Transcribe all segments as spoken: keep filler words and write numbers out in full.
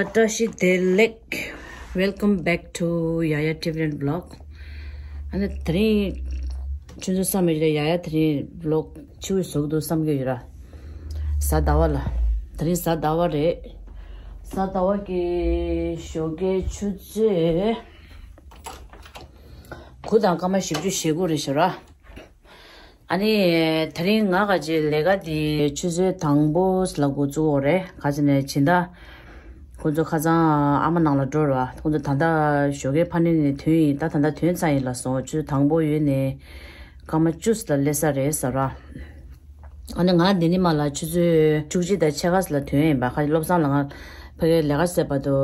བཀྲ་ཤིས་བདེ་ལེགས། Welcome back to Yaya Tibetan Vlog. ཨ་ནི་དེ་རིང་ཆུ་ཚོད་བསམ་མེད་ལ་ཡ་ཡ་དེ་རིང་Vlog་ཆུ་བོའི་ཟུག་འདུག་བསམ་གྱི་ཡོད་ར། གཟའ་ཟླ་བ་ལ། དེ་རིང་གཟའ་ཟླ་བ་རེད། གཟའ་ཟླ་བ་གི་ཞོགས་ཀའི་ཆུ་ཚོད་དགུ་དང་སྐར་མ་བཞི་བཅུ་ཞེ་དགུ་རེད་ཤག་ར། ཨ་ནི་དེ་རིང་ང་ག་ཅི་ལས་ཀ་དེ་ཆུ་ཚོད་དང་པོ་ལ་འགོ་བཙུགས་འོ་རེད། ག་ཅི་ནས་སྦྱིན་བདག་ཁོང་ཚོ་ཁ་སང་ཨ་མ་ནང་ལ་འགྲོ་ར། ཁོང་ཚོ་ད་ལྟ་ཞོགས་ཀའི་ཕ་ནི་ནས་ཐོན་ཡིན། ད་ད་ལྟ་ཐོན་ཚར་ཡིན་ལབ་སོང་། ཆུ་ཚོད་དང་པོ་ཡོལ་ནས་སྐར་མ་བཅུ་ལ་སླེབས་ས་རེད་ཟེར་ར། ཨ་ནི་ང་འདི་ནི་མ་ལ་ཆུ་ཚོད་བཅུ་གཅིག་དང་ཕྱེད་ཀ་ལ་ཐོན་ཡིན་པ། ཁ་ཅིག་བློ་བཟང་ལ་ང་ཕ་གིར་ལས་ཀ་བྱེད་པ་དུ་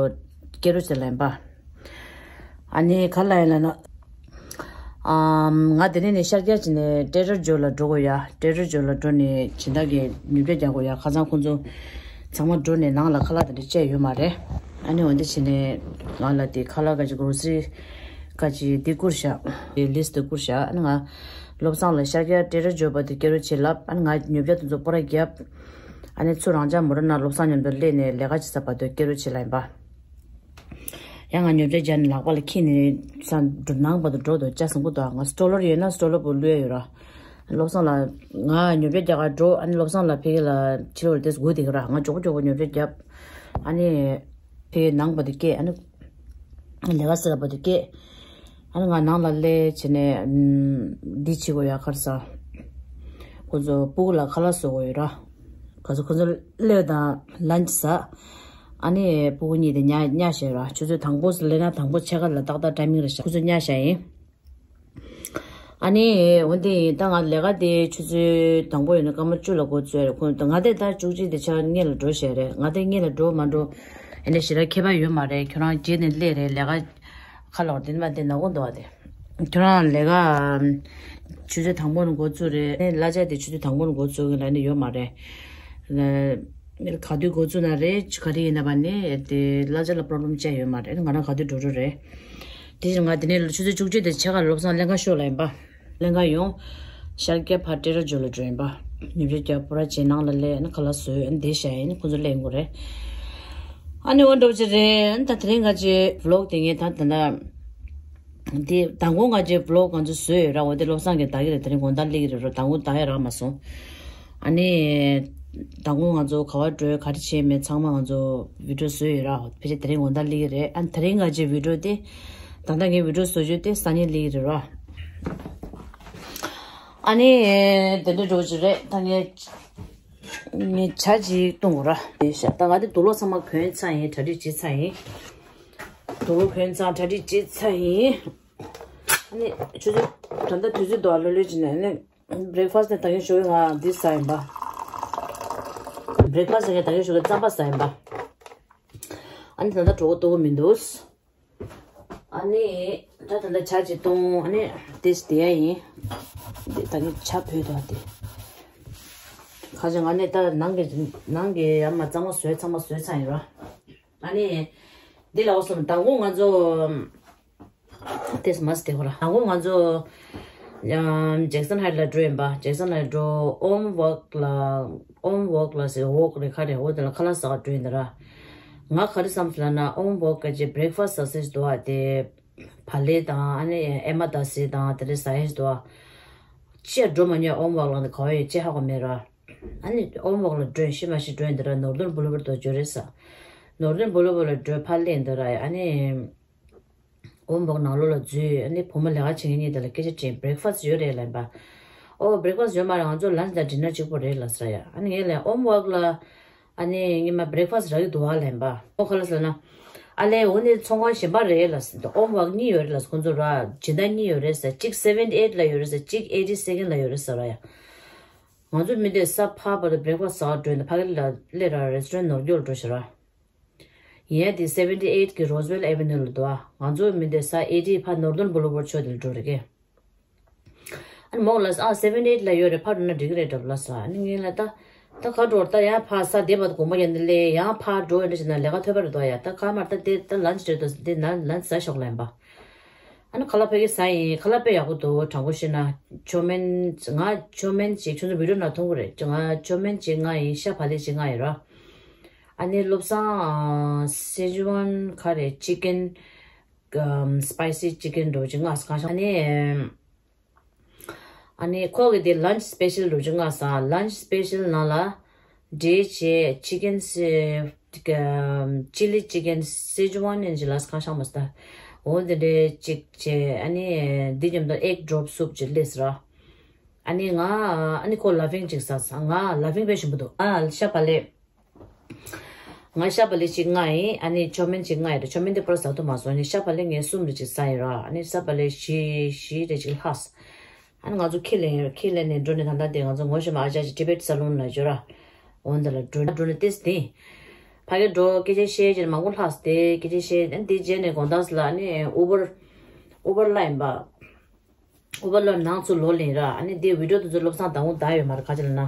སྐྱེལ་རོགས་བྱེད་ལབ་ཡིན་པ། ཨ་ནི་ག་ལ་ཡིན་ལབ་ན། ཨམ། ང་དེ་ནས་ནས་ཤར་རྒྱག་བྱས་ནས་ཏྲེ་ཌར་ཇོ་ལ་འགྲོ་དགོས་ཡ། ཏྲེ་ཌར་ཇོ་ལ་འགྲོ་ནས་སྦྱིན་བདག་གི་ཉོ་ཆ་རྒྱག་དགོས་ཡ། ཁ་སང་ཁོང་ཚོ་ཚང་མ་འགྲོ་ནས་ནང་ལ་ཁ་ལག་དེ་འདྲ་བཅས་ཡོད་མ་རེད། ཨ་ནི་འོན་ཏེ་བྱས་ནས་ང་ལ་དེ་ཁ་ལག་ག་ཅིག་གྷོ་རོ་སི་རི་ག་ཅིག་དེ་བསྐུར་བཞག་དེ་ལིས་དེ་བསྐུར་བཞག་ཨ་ནི་ང་བློ་བཟང་ལ་ཤར་རྒྱག་ཏྲེ་ཌར་ཇོ་བར་དུ་སྐྱེལ་རོགས་བྱེད་ལབ། ཨ་ནི་ང་ཉོ་ཆ་དེ་ཚོ་སྤོ་ར་བརྒྱབ། ཨ་ནི་ཚུར་རང་ཅག་མོ་ར་ན་བློ་བཟང་མཉམ་དུ་སླེབས་ནས་ལས་ཀ་བྱེད་ས་བར་དུ་སྐྱེལ་རོགས་བྱེད་ལབ་ཡིན་པ། ཡང་ང་ཉོ་ཆ་སྦྱར་ནས་ལག་པ་ལ་འཁྱེར་ནས་ས་འགྲོ་ནང་བར་དུ་འགྲོ་འདུག་ཅ་ཟིང་པོ་འདུག་ང་སི་ཊོ་ལར་ཡོད་ན་སི་ཊོ་ལར་པོ་བླུག་ཡ་ཡོད་ར། བློ་བཟང་ལ་ང་ཉོ་ཆ་རྒྱག་ག་འགྲོ། ཨ་ནི་བློ་བཟང་ལ་ཕ་གི་ལ་ཕྱི་ལོགས་དེ་སྒུག་བསྡད་ཀྱི་ར། ང་མགྱོགས་པོ་མགྱོགས་པོ་ཉོ་ཆ་བརྒྱབ། ཨ་ནི་ཕ་གི་ནང་བར་དུ་སྐྱེལ། ཨ་ནི་ལས་ཀ་ཟེར་བར་དུ་སྐྱེལ། ཨ་ནི་ང་ནང་ལ་སླེབས་བྱས་ནས་འདི་བྱེད་དགོས་ཡ། ག་རེ་ཟ། ཁོ་ཚོ་སྤུ་གུ་ལ་ཁ་ལག་བཟོ་དགོས་ཡོད་ར། ག་ཚོད་ཁོ་ཚོ་སླེབས་དང་ལན་ཆི་ཟ། ཨ་ནི་སྤུ་གུ་གཉིས་དེ་ཉལ་ཉལ་བཞག་ར། ཆུ་ཚོད་དང་པོ་སླེབས་ན་དང་པོ་ཕྱེད་ཀ་ལ་ཏག་ཏག་ཊའི་མིང་རེད་ཤག་ཁོ་ཚོ་ཉལ་བཞག་ཡིན། ཨ་ནི་འོན་ཏེ་ཡིན་ད་ང་ལས་ཀ་དེ་ཆུ་ཚོད་དང་པོ་ཡོད་ན་སྐར་མ་བཅུ་ལ་འགོ་བཙུགས་རེད། ཁོང་ད་ང་དེ་ད་བཅུ་གཅིག་དེ་ཆ་སྔོན་ལ་འགྲོ་བཞག་རེད། ང་དེ་སྔོན་ལ་འགྲོ་མ་འགྲོ་ཨ་ནི་ཞེ་དྲག་ཁྱད་པར་ཡོད་མ་རེད། ཁྱོད་རང་རྗེས་ནས་སླེབས་རེད། ལས་ཀ་ཁ་ལོག་དེ་མ་དེ་ནག་པོ་འདུག་ཨ་དེ། ཁྱོད་རང་ལས་ཀ་ཆུ་ཚོད་དང་པོ་ནས་འགོ་བཙུགས་རེད། གླ་ཆ་དེ་ཆུ་ཚོད་དང་པོ་ནས་འགོ་བཙུགས་ཀྱི་ལབ་ནི་ཡོད་མ་རེད། ག་དུས་འགོ་བཙུགས་ན་རེད། ག་དུས་ཡིན་ན་བ་ནི་དེ་གླ་ཆ་ལ་པོ་རོབ་ལེམ་ཅི་ཡང་ཡོད་མ་རེད། ང་རང་ག་དུས་འགྲོ་འགྲོ་རེད། དེ་བཞིན་ང་དེ་ནས་ཆུ་ཚོད་བཅུ་གཅིག་དེ་ཕྱེད་ཀ་ལ་བློ་བཟང་ལེན་ག་ཤོག་ལབ་ཡིན་པ། ལེན་ག་ཡོང་། ཤར་རྒྱག་ཕར་ཏྲེ་ཌར་ཇོ་ལ་འགྲོ་ཡིན་པ། ཉོ་ཆ་རྒྱག་པོ་ར་བྱས་ནང་ལ་སླེབས་ནི་ཁ་ལག་བཟོས་ནི་བསྡད་བཞག་ཡིན་ནི་ཁོ་ཚོ་སླེབས་ཡོང་གི་རེད། ཨ་ནི་འོ་འདྲ་བོ་ཅིག་རེད། ཨ་ནི་ད་དེ་རིང་ང་ཚོའི་བི་ལོག་དེ་ངས་ད་ད་ལྟ་དེ་མདང་དགོང་ང་ཚོའི་བི་ལོག་ང་ཚོ་བཟོས་ཡོད་ར། འོ་དེ་བློ་བཟང་གིས་ལྟ་གི་རེད། དེ་རིང་དགོང་དག་སླེབས་ཀྱི་རེད་རོ། མདང་དགོང་ལྟ་ཡ་རག་མ་སོང་། ཨ་ནི་མདང་དགོང་ང་ཚོ་ག་བ་འགྲོ་ག་རེ་བྱས་མེད་ཚང་མ་ང་ཚོ་བི་ཌིའོ་བཟོས་ཡོད་ར། ཕལ་ཆེར་དེ་རིང་དགོང་དག་སླེབས་ཀྱི་རེད། ཨ་ནི་དེ་རིང་ང་ཚོའི་བི་ཌིའོ་དེ་ད་ལྟ་ངའི་བི་ཌིའོ་བཟོ་རྒྱུ་དེ་སང་ཉིན་སླེབས་ཀྱི་རེད་ར། ཨ་ནི་དེ་འདྲ་འགྲོ་གི་རེད། ད་ངས་ངས་ཇ་ཅིག་བཏུང་དགོས་ར། ད་ང་དེ་དུག་ལོག་ཚང་མ་གོན་ཚར་ཡིན། གྲ་སྒྲིག་བྱས་ཚར་ཡིན། དུག་ལོག་གོན་ཚར་གྲ་སྒྲིག་བྱས་ཚར་ཡིན། ཨ་ནི་ཆུ་ཚོད་ད་ལྟ་དུས་ཚོད་འདུག་ཨ་ལོ་ལོས་ཅི་ནས་ཨ་ནི་བྷི་རེག་ཕ་སི་ནས་ད་གིན་ཞོགས་ཀྱི་ང་འདི་ཟ་ཡིན་པ། བྷི་རེག་ཕ་སི་ནས་ད་གིན་ཞོགས་ཀྱི་རྩམ་པ་ཟ་ཡིན་པ། ཨ་ནི་ད་ལྟ་གྲོད་ཁོག་ལྟོགས་ཀྱི་མི་འདུག་ཨ་ནི་ད་ད་ལྟ་ཇ་ཅིག་བཏུང་། ཨ་ནི་དེ་བསྡད་ཡ་ཡིན། འདི་ད་ནི་ཇ་ཕུལ་དང་དེ། ཁ་ཅིག་ང་ནི་ད་ནང་གི་ནང་གི་ཡར་མར་གཙང་མ་བཟོས་ཚང་མ་བཟོས་ཚར་ཡིན་ར། ཨ་ནི་འདི་ལ་འོ་སོང་མདང་དགོང་ང་ཚོ་དེ་མ་སྟེ་ཧོ་ར། མདང་དགོང་ང་ཚོ་ཨམ་ཇེག་སན་ཧའེ་ཊི་ལ་འགྲོ་ཡིན་པ། ཇེག་སན་ཧའེ་ཊི་འགྲོ། ཨོམ་ཝོག་ལ་ཨོམ་ཝོག་ལ་ཟེར་ཝོག་རེད་ཁ་རེད། འོ་དེ་ལ་ཁ་ལག་ཟ་ག་འགྲོ་ཡིན་ད་ར། ང་ག་རེ་བསམ་སོང་ལབ་ན་ཨོམ་ཝོག་ག་ཅེ་བྷི་རེག་ཕ་སི་ཟ་ཟེར་འདུག་ཨ། དེ་བ་ལེ་དང་ཨ་ནི་ཨེ་མ་ད་སི་དང་དེ་འདྲ་ཟ་ཡིན་འདུག་ཨ། ཅི་ཡང་འགྲོ་མ་མྱོང་ཨོམ་ཝོག་ལ་འདི་ག་བ་ཡོད་ཅི་ཧ་གོ་མེད་ར། ཨ་ནི་ཨོམ་ཝོག་ལ་འགྲོ་ཡིན་ཤི་མ་ཤི་འགྲོ་ཡིན་ད་ར། ནོར་དོན་བུ་ལུ་བར་དུ་འགྲོ་རེད་ས། ནོར་དོན་བུ་ལུ་བར་ལ་འགྲོ་ཕར་སླེབས་ཡིན་ད་ར། ཨ་ནི་ཨོམ་ཝོག་ནང་ལོགས་ལ་འཛུལ། ཨ་ནི་བུ་མོ་ལས་ཀ་བྱེད་མཁན་གཉིས་དེ་ལ་སྐད་ཆ་དྲིས། བྷི་རེག་ཕ་སི་ཡོད་རེད་ལབ་པ། ཨོ་བྷི་རེག་ཕ་སི་ཡོད་མ་རེད། ང་ཚོ་ལན་ཆི་དང་ཌི་ནར་གཅིག་པོ་རེད་ལབ་ས་ར་ཡ། ཨ་ནི་ངས་ལབ་ཨོམ་ཝོག་ལ་ཨ་ནི་ཉི་མ་བྷི་རེག་ཕ་སི་རག་གི་འདུག་ཨ་ལབ་པ། ཨོ་ག་ལ་ཟེར་ན་ཨ་ལས་འོ་ནི་ཚོང་ཁང་གཞན་པ་རེད་ལབ་ཟེར། ཨོམ་ཝོག་གཉིས་ཡོད་རེད་ལབ་ཟེར། ཁོང་ཚོ་ར་སྦྱིན་བདག་གཉིས་ཡོད་རེད་ཟེར། གཅིག་སེ་ཝེན་ཊི་ཨེ་ཊི་ལ་ཡོད་རེད་ཟེར། གཅིག་ཨེ་ཊི་སེ་ཀེན་ཌི་ལ་ཡོད་རེད་ཟེར་ར་ཡ། ང་ཚོ་མི་དེ་ས་ཕར་བར་དུ་བྷི་རེག་ཕ་སི་ཟ་ག་འགྲོ་ཡིན་ད། ཕ་གི་ལ་སླེབས་ར་རེ་སི་ཊོ་རན་ཊི་ནོར་རྒྱུ་ལ་འགྲོ་ཤི་ར། ཡིན་ཡ་དེ་སེ་ཝེན་ཊི་ཨེ་ཊི་གི་རོ་སི་ཝེལ་ཨེ་ཝེ་ནིའུ་ལ་འདུག་ཨ། ང་ཚོ་མི་དེ་ས་ཨེ་ཊི་ཕར་ནོར་དོན་བུ་ལུ་བར་ཕྱོགས་དེ་ལ་འགྲོ་རེད་ཀྱེ། ཨ་ནི་མོ་ལ་ཨ་སེ་ཝེན་ཊི་ཨེ་ཊི་ལ་ཡོད་རེད། ཕར་འགྲོ་ན་འགྲིག་གི་རེད་འདྲ་པོ་ལ་ཟེར། ཨ་ནི་ངས་ལ་ད་ད་ག་འགྲོ་ད་ཡང་ཕར་ས་དེ་བར་དུ་དགོངས་པ་ཡང་འདི་ལས་ཡང་ཕར་འགྲོ་ཡོད་འདྲ་བྱས་ན་ལས་ཀ་ཐོལ་པ་རེད་འདུག་ཡ། ད་ག་མར་ད་དེ་ད་ལན་ཆི་རེད་འདུག་འདི་ན་ལན་ཆི་ཟ་ཤོག་ལབ་པ། ཨ་ནི་ཁ་ལག་ཕ་གི་ཟ་ཡིན། ཁ་ལག་དཔེ་ཡག་པོ་འདུག་དྲང་པོ་བཤད་ན་ཅོ་མེན་ང་ཅོ་མེན་ཅིག་ཁྱོད་ཚོ་བི་ཌིའོ་ནང་མཐོང་གི་རེད། ང་ཅོ་མེན་ཅིག་ང་ཡིན། ཤ་བག་ལེབ་ཅིག་ང་ཡིན་ར། ཨ་ནི་བློ་བཟང་སེ་ཇུ་ཝན་ག་རེ་ཅི་ཀན་སི་པའི་སི་ཅི་ཀན་འདྲ་བོ་ཅིག་མངགས་སོང་། གང་ཤ་ཨ་ནི། ཨ་ནི་ཁོ་གི་དེ་lunch special འདྲ་བོ་ཅིག་མངགས་སོང་། Lunch special ནང་ལ་འབྲས་བྱས་ཅི་ཀན་སི་ཅི་ལི་ཅི་ཀན་སེ་ཇུ་ཝན་ནས་ཅི་ལ་གང་ཤ་མ་སྟ། འོ་དེ་འདྲས་ཅིག་བྱས། ཨ་ནི་འདི་མཉམ་དུ་egg drop soup ཅིག་སླེབས་ར། ཨ་ནི་ང་ཨ་ནི་ཁོ་ལ་ཕིང་ཅིག་ཟ་སོང་། ང་ལ་ཕིང་དཔེ་ཞིམ་པོ་འདུག་ཨ་ཤ་བག་ལེབ། ང་ཤ་བག་ལེབ་གཅིག་མངགས་ཡིན། ཨ་ནི་ཆོ་མིན་གཅིག་མངགས་ཡིན་ར། ཆོ་མིན་དེ་པོ་ར་ཟ་ཐུབ་མ་སོང་། ཨ་ནི་ཤ་བག་ལེབ་ངས་གསུམ་རེ་གཅིག་ཟ་ཡིན་ར། ཨ་ནི་ཤ་བག་ལེབ་བཞི་བཞི་རེ་གཅིག་ལྷག་སོང་། ཨ་ནི་ང་ཚོ་ཁེ་ལེན་ཁེ་ལེན་ནས་འགྲོ་ནས། ད་ལྟ་དེ་ང་ཚོ་ངོ་ཤེས་མ་ཨ་ཅག་ཅིག་ཊི་བེཊ་སཱ་ལུན་ལ་འབྱོར་ར། འོ་འདི་ལ་འགྲོ་ན་འགྲོ་ན་ཏིས་དེ་ཕ་གི་འགྲོ་སྐད་ཆ་བཤད་ཅེས་མང་པོ་ལྷག་སྟེ་སྐད་ཆ་བཤད། ཨ་ནི་དེ་རྗེས་ནས་དགོང་དག་ལ་ཨ་ནི་ཨུ་བར་ཨུ་བར་ལ་ཡིན་པ། ཨུ་བར་ལ་ནང་ཚུར་ལོག་ལེན་ར། ཨ་ནི་དེ་བི་ཌི་ཡོ་དེ་ཚོ་བློ་བཟང་མདང་དགོང་ད་ཡོད་མ་རེད། ག་ཅི་ལ་ན་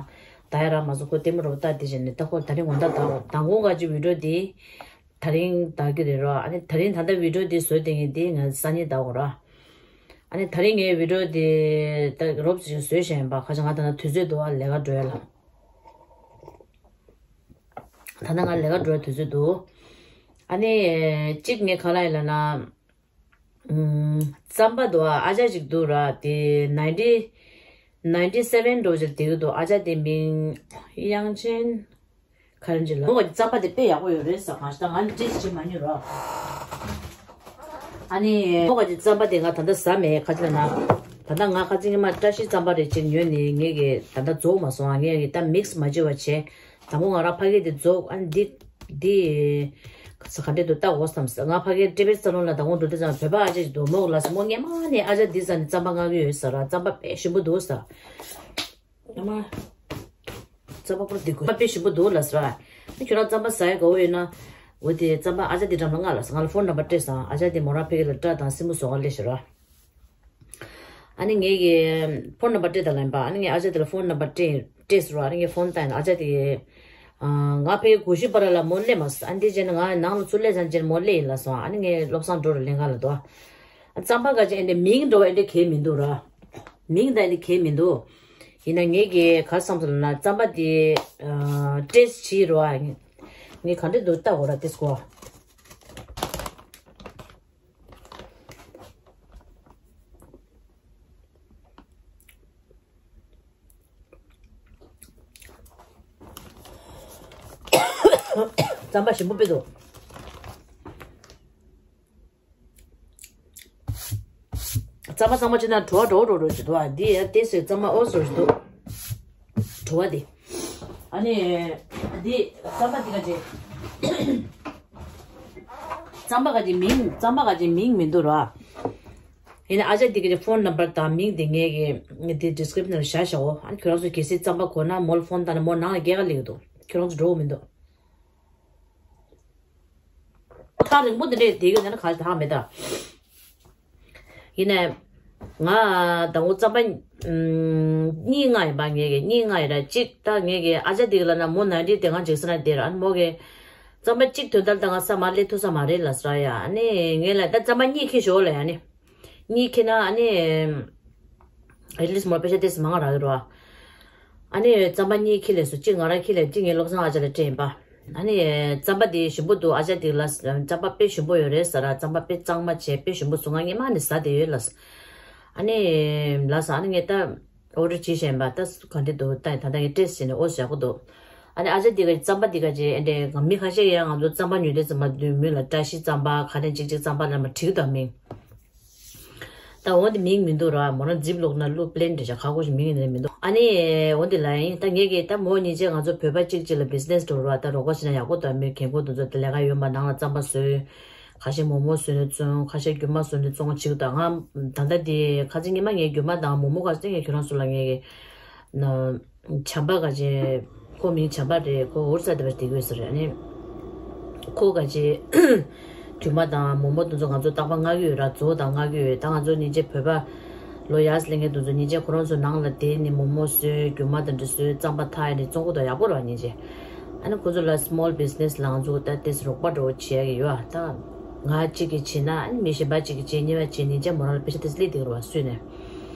ད་ཡ་ར་མ་སོང་། ཁོ་ལྟད་མོ་རོ་ལྟ་དེ་བྱས་ནས་ད་ཁོ་ད་རིང་དགོང་དག་ད་དང་དགོང་ག་ཅི་བི་ཌི་ཡོ་དེ་ད་རིང་ད་གི་རེད་ར། ཨ་ནི་ད་རིང་ད་ལྟ་བི་ཌི་ཡོ་དེ་བཟོས་དེ་ངས་དེ་ང་སང་ཉིན་ད་འོ་ར། ཨ་ནི་ད་རིང་ངས་བི་ཌི་ཡོ་དེ་ད་རོབ་ཙམ་བཟོས་བཞག་ཡིན་པ། ཁ་ཅིག་ང་ད་ན་དུས་ཚོད་འདུག་ཨ་ལས་ཀ་འགྲོ་ཡ་ལ། ད་ན་ང་ལས་ཀ་འགྲོ་ཡ་དུས་ཚོད་འདུག་ཨ་ནི་གཅིག་ངས་ག་ལ་ཡིན་ལ་ན། ཨུམ། རྩམ་པ་འདུག་ཨ། ཨ་ཅག་ཅིག་འདུག་ར། དེ་ninety ninety seven འགྲོ་ཅིག་དེ་གི་འདུག་ཨ་ཅག་དེ་མིང་དབྱངས་ཅན་ག་རེ་ཅིག་ལ། མོ་གི་རྩམ་པ་དེ་དཔེ་ཡག་པོ་ཡོད་རེད་ཟེར། གང་ཞིག་ད་ང་ནི་ཏེས་བྱེད་མ་མྱོང་ར། ཨ་ནི་མོ་གི་རྩམ་པ་དེ་ང་ད་ལྟ་ཟ་མེད། ག་ཅི་ལ་ན། ད་ལྟ་ང་ཁ་ཅིག་ཉི་མ་བཀྲ་ཤིས་རྩམ་པ་རེ་ཅིག་ཉོས་ནས་ངས་གི་ད་ལྟ་རྫོགས་མ་སོང་། ཨ་ངས་གི་ད་མིག་སི་མ་བྱེད་པ་བྱས། དང་པོ་ང་རང་ཕ་གི་དེ་རྫོགས། ཨ་ནི་འདི། འདི། ས་ག་འདྲེ་དུ་ལྟ་འོ་བསམ་ས། ང་ཕ་གིར་ཊི་བེཊ་སཱ་ལུན་ལ་དང་པོ་འགྲོ་དུས་ཙང་བོད་པ་ཨ་ཅག་ཅིག་འདུག་མོ་ལ་ས་མོ་སྔས་མ་ནས་ཨ་ཅག་འདི་ཟ་ནས་རྩམ་པ་མངགས་ཀྱི་ཡོད་ཟེར་ར། རྩམ་པ་དཔེ་ཞིམ་པོ་འདུག་ཟེར། ཨ་མ། རྩམ་པ་པོར་འདི་དགོས་པ་དཔེ་ཞིམ་པོ་འདུག་ལ་ཟེར་ར། ཁྱོད་རང་རྩམ་པ་ཟ་ཡ་དགའ་བོ་ཡོད་ན། འོ་དེ་རྩམ་པ་ཨ་ཅག་འདི་འགྲམ་ལ་མངགས་ལ་ཟེར། ང་ལ་ཕོན་ནམ་བར་སྤྲད་སོང་། ཨ་ཅག་དེ་མོ་རང་ཕ་གི་ལ་སྐྲ་དང་སེན་མོ་བཟོ་ག་སླེབས་ཤག་ར། ཨ་ནི་ངས་ཀྱི་ཕོན་ནམ་བར་སྤྲད་ད་ལན་པ། ཨ་ནི་ངས་ཨ་ཅག་དེ་ལ་ཕོན་ནམ་བར་སྤྲད་སྤྲད་ཟེར་བ། ཨ་ནི་ངས་ཕོན་བཏང་ཡིན། ཨ་ཅག་དེ་ང་ཕའི་གོ་ཤི་པ་ར་ལ་མོ་སླེབས་མ་སོང་། ཨ་ནི་དེ་རྗེས་ནས་ང་ནང་ལ་ཚུར་སླེབས་ཙང་རྗེས་མོ་སླེབས་ཡིན་ལ་སོང་། ཨ་ནི་ངས་བློ་བཟང་འགྲོ་རུ་ལེན་ག་ལ་དོ། རྩམ་པ་ག་ཅི་ཨེ་འདྲ་མིང་འགྲོ་བ་ཨེ་འདྲ་གས་མི་འདུག་ར། མིང་ད་ཨེ་འདྲ་གས་མི་འདུག་ཡིན་ན་ངས་ཀྱི་ག་བསམ་སོང་ལ་ན་རྩམ་པ་དེ་ཏེས་བྱེད་རོ། ཨ་ངས་ག་འདྲ་འདུག་ལྟ་འོ་ར་ཏེས་གོ། རྩམ་པ་ཞིམ་པོ་དཔེ་འདུག་རྩམ་པ་གཙང་མ་བྱས་ན་བྲོ་བ་བྲོ་བྲོ་བྲོ་ཞིག་འདུག་ཨ་འདི་ཡ་ཏེས་སི་རྩམ་པ་ཨོ་སོ་ཞིག་འདུག་བྲོ་བ་འདི། ཨ་ནི། འདི། རྩམ་པ་འདི་ག་ཅི། རྩམ་པ་ག་ཅི་མིང་རྩམ་པ་ག་ཅི་མིང་མི་འདུག་ར། ཡིན་ན་ཨ་ཅག་འདི་ག་ཅི་ཕོན་ནམ་བར་དང་མིང་འདི་ངས་ཀྱི་འདི་ཌི་སི་ཀི་རིབ་ཤན་ལ་བཞག་བཞག་འོ། ཨ་ནི་ཁྱོད་རང་ཚོ་གལ་སྲིད་རྩམ་པ་དགོས་ན་མོ་ལ་ཕོན་བཏང་ན་མོ་ནང་ལ་སྐྱེལ་ག་སླེབས་ཀྱི་འདུག་ཁྱོད་རང་ཚོ་འགྲོ་གི་མི་འདུག་ཐག་རིང་པོ་འདི་འདྲས་བསྡད་ཡོད་ན་ག་ལ་ཐག་མེད་ད། ཡིན་ནའི། ང་དང་པོ་རྩམ་པ་ཨམ་གཉིས་མངགས་ཡིན་པ། ངས་ཀྱི་གཉིས་མངགས་ཡིན་ར། གཅིག་ད་ངས་ཀྱི་ཨ་ཅག་འདི་ག་ལ་ན་མོ་ནའིན་ཊི་དེ་སྔ་འཇིགས་ས་ན་བསྡད་ར། ཨ་ནི་མོ་གི་རྩམ་པ་གཅིག་དོན་དག་ད་ང་ས་མ་སླེབས་ཐུབ་ས་མ་རེད་ལ་ཟེར་ཡ། ཨ་ནི་ངས་ལ་ད་རྩམ་པ་གཉིས་ཁྱེར་ཤོག་ལ་ཡ་ནི། གཉིས་ཁྱེར་ན་ཨ་ནི། ཨེ་ཊི་ལིསི་མོ་པེ་ཤ་ཏེས་མང་རག་གི་རོ། ཨ་ནི་རྩམ་པ་གཉིས་ཁྱེར་ལས་སོ། གཅིག་ང་རང་ཁྱེར་ལས་གཅིག་ངའི་བློ་བཟང་ཨ་ཅག་ལ་སྤྲད་ཡིན་པ། ཨ་ནི་རྩམ་པ་དེ་ཞིམ་པོ་འདུག་ཨ་ཅག་དེ་ལ་རྩམ་པ་དཔེ་ཞིམ་པོ་ཡོད་རེད་ཟེར་ར། རྩམ་པ་དཔེ་གཙང་མ་བྱས་དཔེ་ཞིམ་པོ་བཟོས། ང་སྔས་མ་ནས་ཟ་བསྡད་ཡོད་ལ། ཨ་ནི་ལ་ཟ། ཨ་ནི་ངས་ད་ཨོ་ཌར་བྱས་བཞག་ཡིན་པ། ད་ག་འདྲ་འདུག་ད་ད་ལྟ་ངས་ཏེས་བྱས་ནས་ཨོ་ཡག་པོ་འདུག་ཨ་ནི་ཨ་ཅག་དེ་ག་རྩམ་པ་དེ་ག་ཅི་ཨེ་འདྲས་མི་ཁ་ཤས་ཡང་ང་ཚོ་རྩམ་པ་ཉོས་དུས་ཙམ་པ་མདུན་མོ་ལ་བཀྲ་ཤིས་རྩམ་པ་ག་རེ་གཅིག་གཅིག་རྩམ་པ་ལ་མ་བྲིས་དང་མིང་། ད་འོ་འདི་མིང་མི་འདུག་ར། མོ་རང་ཛིབ་ལོག་ན་བླུགས་པླེན་འདྲ་བྱ་ཁ་ཁོ་ཞིག་མིང་ཡིན་ནའི་མི་འདུག་ཨ་ནི་འོ་འདི་ལ་ཡིན། ད་ངས་ཀྱི་ད་མོ་གཉིས་ཆ་ང་ཚོ་བོད་པ་གཅིག་གཅིག་ལ་བི་ཛི་ནེ་སི་འགྲོ་ར། ད་རོགས་པ་བྱེད་ན་ཡག་པོ་འདུག་མི་རྒན་རྒོན་དེ་ཚོ་ད་ལས་ཀ་ཡོད་མ་ནང་ལ་རྩམ་པ་བཟོས། ཁ་ཤས་མོག་མོག་བཟོས་ནས་བཙོང་། ཁ་ཤས་རྒྱུ་མ་བཟོས་ནས་བཙོང་བྱེད་ཀྱི་འདུག་ང་ད་ལྟ་འདི་ཁ་ཅིག་ཉི་མ་ངས་རྒྱུ་མ་དང་མོག་མོག་ག་ཚོད་ངས་ཁྱོད་རང་ཚོ་ལ་ངས་ཀྱི་ན། བྱམས་པ་ག་ཅེ། ཁོ་མིང་བྱམས་པ་རེད། ཁོ་ཨོ་རི་ས་དེ་བར་དེ་གོས་ཟེར་རེད། ཨ་ནི་ཁོ་ག་ཅེ། རྒྱུ་མ་དང་མོག་མོག་དེ་ཚོ་ང་ཚོ་རྟག་པར་མངགས་ཀྱི་ཡོད་ར། མཛོ་དང་མངགས་ཀྱི་ཡོད། ད་ང་ཚོ་སྙིང་རྗེ་བོད་པ་ལོ་ཡར་སླེབས་མཁན་དེ་ཚོ་སྙིང་རྗེ་ཁོ་རང་ཚོ་ནང་ལ་བསྡད་ནས་མོག་མོག་བཟོས། རྒྱུ་མ་དེ་འདྲ་བཟོས། རྩམ་པ་འཐག་ཡ་ནས་བཙོང་གི་འདུག་ཡག་པོ་རེད་བ་སྙིང་རྗེ། ཨ་ནི་ཁོ་ཚོ་ལ་སི་མོལ་བི་ཛི་ནེ་སི་ལ་ང་ཚོ་ད་དེ་རོགས་པ་འདྲ་བོ་བྱེད་ཡ་གི་ཡོད་ཨ། ད་ང་གཅིག་གིས་བྱེད་ན་ཨ་ནི་མི་གཞན་པ་གཅིག་གིས་བྱེད། གཉིས་པ་བྱེད། སྙིང་རྗེ་མོ་རང་ལ་པེ་ཤ་དེ་སླེབས་བསྡད་ཀྱི་རེད་བ་སུས་ནས།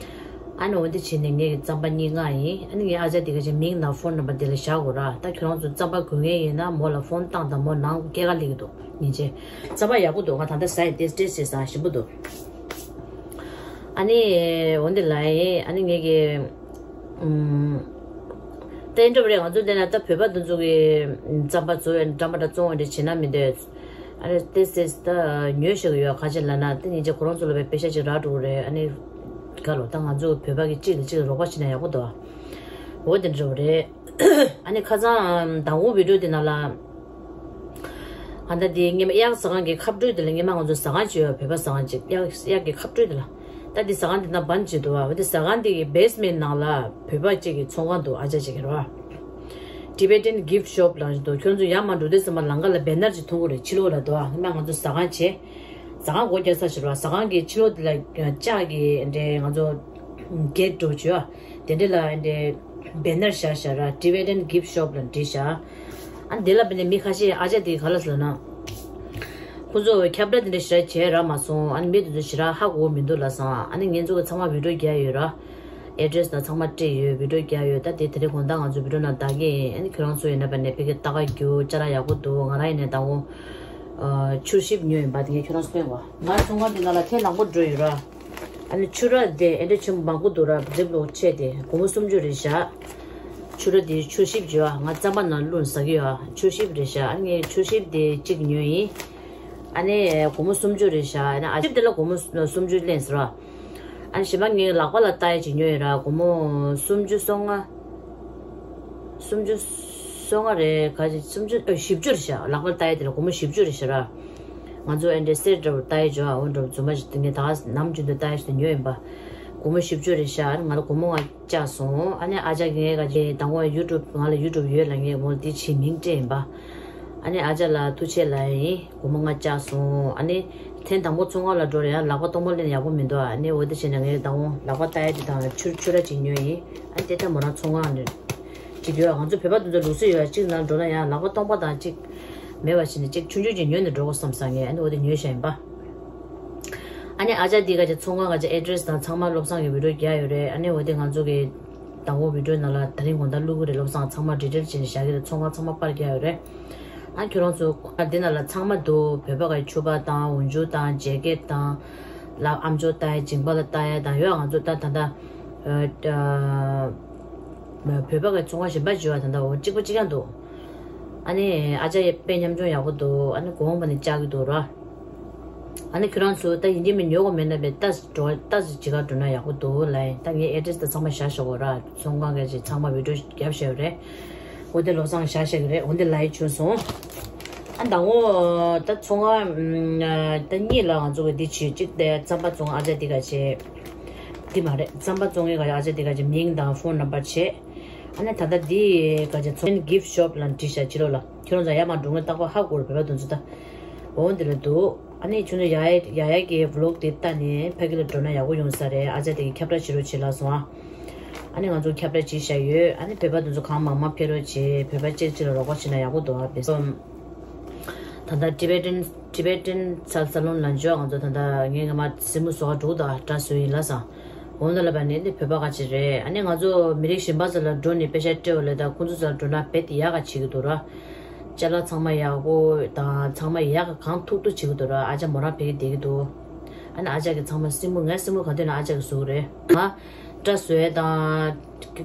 ཨ་ནི་འོ་འདི་བྱས་ནས་ངའི་རྩམ་པ་གཉིས་མངགས་ཡིན། ཨ་ནི་ངའི་ཨ་ཅག་དེ་ག་ཅིག་མིང་དང་ཕོན་ནམ་བར་དེ་ལ་བཞག་དགོས་ར། ད་ཁྱོད་རང་ཚོ་རྩམ་པ་དགོས་མཁན་ཡིན་ན་མོ་ལ་ཕོན་བཏང་དང་། མོ་ནང་སྐྱེལ་ག་སླེབས་ཀྱི་འདུག་ཉིན་བྱེད། རྩམ་པ་ཡག་པོ་འདུག་ང་ད་ལྟ་ཟ་ཡི། ཏེས་ཏེས་ཟ་ཞིམ་པོ་འདུག་ཨ་ནི་འོ་འདི་ལ་ཡིན། ཨ་ནི་ངས་ཀྱི་ཨུམ། ཏན་ཏན་རེད། ང་ཚོ་འདི་ན་ད་བོད་པ་དེ་ཚོ་གི་རྩམ་པ་བཙོ་བའི་འགྲམ་པ་འདྲ་བཙོང་བ་འདྲ་བྱེད་ན་མི་འདོད། ཨ་རེ་ཏེས་ཏེས་ད་ཉོས་ཤག་ཡོད། ཁ་ཆེ་ལ་ན་དེ་ཉིན་བྱེད་ཁོ་རང་ཚོ་ལ་བའི་པེ་ཤ་ཅིག་རག་འགྲོ་གི་རེད། ཨ་ནི་ག་ལོ་ད་ང་ཚོ་བོད་པ་གི་གཅིག་གིས་གཅིག་ལ་རོགས་པ་བྱེད་ན་ཡག་པོ་འདུག་འོ་དེ་འདྲ་བ་རེད། ཨ་ནི་ཁ་སང་དང་པོ་བི་ཌིའོ་དེ་ནང་ལ་ཨ་ད་དེ་སྔོན་མ་གཡག་ཟ་ཁང་གི་ཁབ་སྤྲོད་དེ་ལ། སྔོན་མ་ང་ཚོ་ཟ་ཁང་ཅིག་ཡོད། བོད་པ་ཟ་ཁང་ཅིག་གཡག་གཡག་གི་ཁབ་སྤྲོད་དེ་ལ། ད་དེ་ཟ་ཁང་དེ་ན་བན་ཅིག་འདུག་བ། འོ་དེ་ཟ་ཁང་དེ་གི་བེ་སི་མེན་ནང་ལ་བོད་པ་གཅིག་གི་ཚོང་ཁང་འདུག་ཨ་ཅག་གཅིག་གི་རེད་བ། Tibetan Gift Shop ལབ་ཅིག་འདུག་ཁྱོད་ཚོ་ཡར་མར་འགྲོ་དུས་ཙམ་པ་ལམ་ཁ་ལ་བེ་ནར་ཅིག་མཐོང་གི་རེད། ཕྱི་ལོགས་ལ་འདུག་བ། སྔོན་མ་ང་ཚོ་ཟ་ཁང་བྱས། ཟ་ཁང་སྒོ་རྒྱག་ས་ཞིག་རེད་བ། ཟ་ཁང་གི་ཕྱི་ལོགས་དེ་ལ་ལྕགས་ཀྱི་འདྲའི་ང་ཚོ་གེ་ཊི་འདྲ་བྱས་བ། དེ་འདྲ་ལ་འདྲའི་བེ་ནར་བཞག་བཞག་ར། Tibetan Gift Shop ལབ་བྲིས་བཞག་ཨ་ནི་དེ་ལ་བྱས་ནས་མི་ཁ་ཤས་ཨ་ཅག་དེ་ག་ལ་ཟེར་ན། ཁོ་ཚོ་ཁྱབ་བསྒྲགས་དེ་འདྲ་ཞེ་དྲག་བྱས་རག་མ་སོང་། ཨ་ནི་མི་དེ་ཚོ་ཞེ་དྲག་ཧ་གོ་མི་འདུག་ལབ་སོང་། ཨ་ནི་ངེད་ཚོ་གི་ཚང་མ་བི་ཌིའོ་བརྒྱབ་ཡོད་ར། ཨེ་ཌི་རེ་སི་དང་ཚང་མ་སྤྲད་ཡོད། བི་ཌིའོ་བརྒྱབ་ཡོད། ད་དེ་དེ་རིང་དགོང་དག་ང་ཚོ་བི་ཌིའོ་ནང་བལྟ་གི་ཡིན། ཨ་ནི་ཁྱོད་རང་ཚོ་ཡིན་ན་བྱས་ནས་ཕ་གིར་ལྟ་ག་རྒྱུགས། ཅ་ལག་ཡག་པོ་འདུག་ང་རང་ཡིན་ནའི་དང་པོ་ཨ་ཆུ་ཤིབ་ཉོས་ཡིན་པ། དེ་ངས་ཁྱོད་རང་ཚོ་སྟོན་གོ། ང་ཚོང་ཁང་དེ་ནང་ལ་ཐེངས་དང་པོ་འགྲོ་ཡོད་ར། ཨ་ནི་ཆུ་རགས་དེ་ཨེ་འདྲ་ཆེན་པོ་མང་པོ་འདུག་ར། ཛིབ་ལོག་ཆེ་དེ་སྒོར་མོ་སུམ་ཅུ་རེད་བཞག་ཆུ་རགས་དེ་ཆུ་ཤིབ་བྱས་བ། ང་རྩམ་པ་ནང་བླུགས་ཟ་གི་ཡོད། ཆུ་ཤིབ་རེད་བཞག་ཨ་ནི་ངས་ཆུ་ཤིབ་དེ་གཅིག་ཉོས་ཡིན། ཨ་ནི་སྒོར་མོ་སུམ་ཅུ་རེད་བཞག་ཨ་ནི་ཨ་ཆིབ་དེ་ལ་སྒོར་མོ་སུམ་ཅུ་ལེན་ཟེར་བ། ཨ་ནི་གཞན་པ་ངའི་ལག་པ་ལ་བཏགས་ཡས་ཅིག་ཉོས་ཡོད་ར། སྒོར་མོ་སུམ་ཅུ་སོ་ལྔ། སུམ་ཅུ་སོ་ལྔ་རེད། ག་ཅིག་སུམ་ཅུ་ཨ་བཞི་བཅུ་རེད་བཞག་ལག་པ་ལ་བཏགས་ཡས་དེ་ལ་སྒོར་མོ་བཞི་བཅུ་རེད་བཞག་ར། ང་ཚོ་ཨེ་འདྲའི་སེ་ཊི་འདྲ་བོ་བཏགས་ཡས་ཅིག་འོ་འདྲ་བོ་རྫུན་མ་ཞིག་དེ་ངས་ད་ག་ནམ་རྒྱུན་དུ་བཏགས་ཡས་ཞིག་ཉོས་ཡིན་པ། སྒོར་མོ་བཞི་བཅུ་རེད་བཞག་ཨ་ནི་ང་ལ་སྒོར་མོ་ལྔ་བཅག་སོང་། ཨ་ནི་ཨ་ཅག་གིས་ངའི་ག་ཅིག་དང་པོ་ཡུ་ཊུབ་ང་ལ་ཡུ་ཊུབ་ཡོད་ལབ། ངས་མོ་ལ་འདི་བྱས་མིང་སྤྲད་ཡིན་པ། ཨ་ནི་ཨ་ཅག་ལ་ཐུགས་རྗེ་ཆེ་ལབ་ཡིན། སྒོར་མོ་ལྔ་བཅག་སོང་། ཨ་ནི་ཐེངས་དང་པོ་ཚོང་ཁང་ལ་འགྲོ་རེད་ཡ། ལག་པ་སྟོང་པ་ལེན་ཡག་པོ་མི་འདུག་ཨ་ནི་འོ་དེ་བྱས་ནས་ངས་དང་པོ་ལག་པ་བཏགས་ཡས་དེ་དང་ཆུ་ཆུ་རགས་ཅིག་ཉོས་ཡིན། ཨ་ནི་དེ་ལྟར་མོ་རང་ཚོང་ཁང་ནས་ཅིག་ཡོད། ང་ཚོ་བོད་པ་དེ་ཚོ་ལུགས་སྲོལ་ཡོད་ཡ། གཅིག་ནང་འགྲོ་ན་ཡང་ལག་པ་སྟོང་པ་དང་གཅིག་མེད་པ་བྱས་ནས་གཅིག་ཆུང་ཆུང་ཅིག་ཉོས་ནས་འགྲོ་དགོས་བསམ་སོང་ངས། ཨ་ནི་འོ་དེ་ཉོས་བཞག་ཡིན་པ། ཨ་ནི་ཨ་ཅག་འདི་ག་ཅིག་ཚོང་ཁང་ག་ཅིག་ཨེ་ཌི་རེ་སི་དང་ཚང་མ་བློ་བཟང་གི་བི་ཌིའོ་བརྒྱབ་ཡོད་རེད། ཨ་ནི་འོ་དེ་ང་ཚོ་གི་དང་པོ་བི་ཌིའོ་ནང་ལ་དེ་རིང་དགོང་དག་བླུག་གི་རེད། བློ་བཟང་ཚང་མ་ཌི་ཊེལ་བྱས་ནས་བཞག་གི་རེད། ཚོང་ཁང་ཚང་མ་པར་བརྒྱབ་ཡོད་རེད། ཨ་ཁྱོད་རང་ཚོ་འདི་ནང་ལ་ཚང་མ་འདུག་བོད་པ་གི་ཕྱུ་པ་དང་འོག་འཇུག་དང་ཇེ་ཀེཊ་དང་། ལག་ཨམ་ཅོག་ལྟ་ཡས། མཇིང་པ་ལ་ལྟ་ཡས་དང་ཡོད། ང་ཚོ་ད་ད་ལྟ་ཨ་ཨ་བོད་པ་གི་ཚོང་ཁང་གཞན་པ་བྱས་པ་ད་ལྟ་འོ་གཅིག་པ་གཅིག་རྐྱང་འདུག་ཨ་ནི་ཨ་ཅག་ཡ་དཔེ་ཉམས་ཆུང་ཡག་པོ་འདུག་ཨ་ནི་གོང་པ་ནས་བཅག་གི་འདུག་ར། ཨ་ནི་ཁྱོད་རང་ཚོ་ད་ཡིན་གཅིག་མིན་ཉོ་དགོས་མེད་ན་བས་ལྟ་འགྲོ་ལྟ་ཅིག་ག་འགྲོ་ན་ཡག་པོ་འདུག་ལབ་ཡིན། ད་ངའི་ཨེ་ཌི་རེ་སི་ད་ཚང་མ་བཞག་བཞག་གོ་ར། ཚོང་ཁང་ག་ཅིག་ཚང་མ་བི་ཌིའོ་བརྒྱབ་བཞག་ཡོད་རེད། འོ་དེ་བློ་བཟང་བཞག་བཞག་གི་རེད། འོ་དེ་ལབ་ཡས་བྱུང་སོང་། ཨ་ད་འོ་ད་ཚོང་ཁང་ད་གཉིས་ལ་ང་ཚོ་གི་འདི་བྱས། གཅིག་དེ་རྩམ་པ་བཙོང་ཨ་ཅག་འདི་ག་བྱས། འདི་མ་རེད། རྩམ་པ་བཙོང་གི་ག་ཅིག་ཨ་ཅག་འདི་ག་བྱས་མིང་དང་ཕོན་ནམ་བར་བྱས། ཨ་ནི་ད་ལྟ་འདི་ག་ཅིག་ཚོང་gift shop ལ་བྲིས་བཞག་ཕྱི་ལོགས་ལ། ཁྱོད་རང་ཚོ་ཡར་མར་འགྲོ་མཁན་རྟག་པར་ཧ་གོ་རེད། བོད་པ་དེ་ཚོ་ད། འོ་འདི་ལ་འདུག་ཨ་ནི་ཁྱོད་ཚོ་ཡ་ཡ་ཡ་ཡ་གི་བི་ལོག་དེ་ལྟ་ནས་ཕ་གི་ལ་འགྲོ་ན་ཡག་པོ་ཡོང་ས་རེད། ཨ་ཅག་དེ་གི་ཁྱབ་བསྒྲགས་བྱེད་རོགས་བྱེད་ལབ་སོང་ཨ། ཨ་ནི་ང་ཚོ་ཁྱབ་བསྒྲགས་བྱས་བཞག་ཡོད། ཨ་ནི་བོད་པ་དེ་ཚོ་གང་མང་མང་ཕེབས་རོགས་བྱེད། བོད་པ་གཅིག་གཅིག་ལ་རོགས་པ་བྱེད་ན་ཡག་པོ་འདུག་ཨ། བེ་སོ། ད་ལྟ་Tibetan Tibetan Sal Salon ལ་འཇོག་ང་ཚོ་ད་ལྟ་ངས་ངས་མ་སེན་མོ་བཟོ་ག་འགྲོ་གི་འདུག་ཨ། སྐྲ་བཟོ་ཡིན་ལབ་སོང་། འོ་ན་ལབ་པ་ནི་འདི་བོད་པ་ག་ཅིག་རེད། ཨ་ནི་ང་ཚོ་མི་རིགས་གཞན་པ་ཚོ་ལ་འགྲོ་ནས་པེ་ཤ་སྤྲད་པ་ལས་ད་ཁོང་ཚོ་ཚོ་ལ་འགྲོ་ན་རྦད་དེ་ཡག་ག་བྱེད་ཀྱི་འདུག་ར། ཅ་ལག་ཚང་མ་ཡག་པོ་དང་ཚང་མ་ཡག་ག་གང་ཐུབ་ཐུབ་བྱེད་ཀྱི་འདུག་ར། ཨ་ཅག་མོ་རང་ཕ་གིར་བསྡད་ཀྱི་འདུག་ཨ་ནི་ཨ་ཅག་གི་ཚང་མ་སེན་མོ་ངའི་སེན་མོ་ག་དུས་ན་ཨ་ཅག་གིས་བཟོ་གི་རེད། ང་སྐྲ་བཟོ་ཡས་དང་